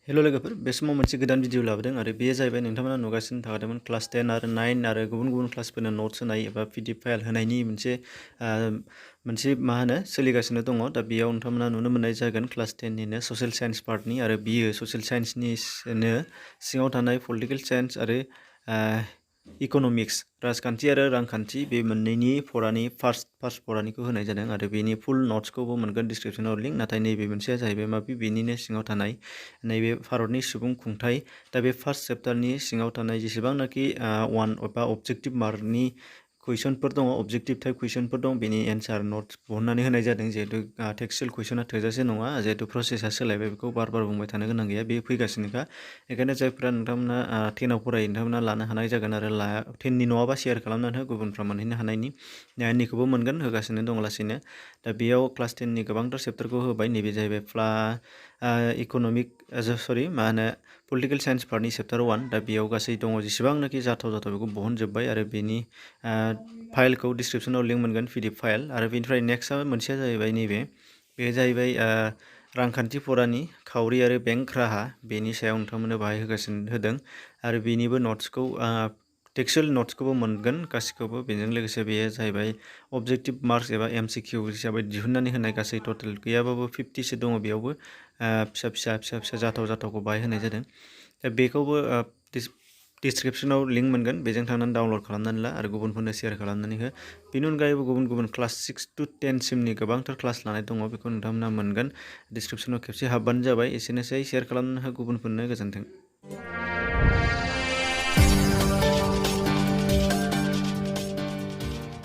हेल' लोगोफोर बे समाव मोनसे गोदान भिडिअ लाबोदों आरो बेयो जाहैबाय नोंथांमोना नुगासिनो थाखादोंमोन क्लास 10 आरो 9 आरो गुबुन क्लासफोरनो नोट्स होनाय एबा पिडिएफ फाइल होनायनि मोनसे मा होनो सोलिगासिनो दङ। दा बेयाव नोंथांमोना नुनो मोननाय जागोन क्लास 10 निनो ससियेल साइन्स पार्टनि आरो बियो ससियेल साइन्सनिनो सिङाव थानाय पलिटिकेल साइन्स आरो इक'नमिक्स राजखान्थि आरो रांखान्थि बे मोननैनि फरानि फार्स्ट फरानिखौ होनाय जादों आरो बेनि फुल नट्सखौबो मोनगोन डिसक्रिपसनाव लिंक। नाथाय नैबे मोनसेया जाहैबाय माबि बेनिनो सिङाव थानाय नैबे भारतनि सुबुं खुंथाइ। दा बे फार्स्ट चेप्टारनि सिङाव थानाय जेसेबांनाखि वान एबा अबजेक्टिभ मार्कनि कुइसनफोर दङ, अबजेक्टिभ टाइप कुइसनफोर दं, बेनि एन्सार नट्स बहननानै होनाय जादों। जिहेतु टेक्सचुयेल कुइसना थोजासे नङा, जिहेतु प्रसेसा सोलायबाय, बेखौ बार बुंबाय थानो गोनां गैया, बे फैगासिनोखा। बेखायनो जायफ्रा नोंथांमोना 10आव फरायो नोंथांमोना लानो हानाय जागोन आरो 10नि नङाबा शेयार खालामनानै हो गुबुनफ्रा मोनहैनो हानायनि। 9निखौबो मोनगोन, होगासिनो दं लासैनो। दा बेयाव क्लास 10नि गोबांथार चेप्टारखौ होबाय। नैबे जाहैबाय पलिटिकेल साइन्स पार्टनि चेप्टार 1। दा बेयाव गासै दङ जेसेबांनाखि जाथाव बेखौ बहनजोब्बाय आरो बेनि फाइलखौ डिसक्रिपसनाव लिंक मोनगोन, पिडिएफ फाइल। आरो बेनिफ्राय नेक्स्टआ मोनसेया जाहैबाय नैबे, बे जाहैबाय रांखान्थि फरानि खावरि आरो बेंक राहा, बेनि सायाव नोंथांमोननो बाहाय होदों आरो बेनिबो नट्सखौ टेक्सचुयेल नट्सखौबो मोनगोन गासैखौबो। बेजों लोगोसे बेयो जाहैबाय अबजेक्टिभ मार्क्स एबा एमसिकिउ हिसाबै दिहुननानै होनाय, गासै टटेल गैयाबाबो 50सो दङ बेयावबो। फिसा जाथावखौ बाहाय होनाय जादों। दा बेखौबो डिसक्रिपसनाव लिंक मोनगोन, बेजों थांनानै डाउनलड खालामनानै ला आरो गुबुनफोरनो शेयार खालामनानै हो। बेनि अनगायैबो गुबुन क्लास 6 to 10 सिमनि गोबांथार क्लास लानाय दङ, बेखौ नोंथांमोना मोनगोन। डिसक्रिपसनाव खेबसे हाबबानो जाबाय। एसेनोसै, शेयार खालामनो हो गुबुनफोरनो। गोजोन्थों।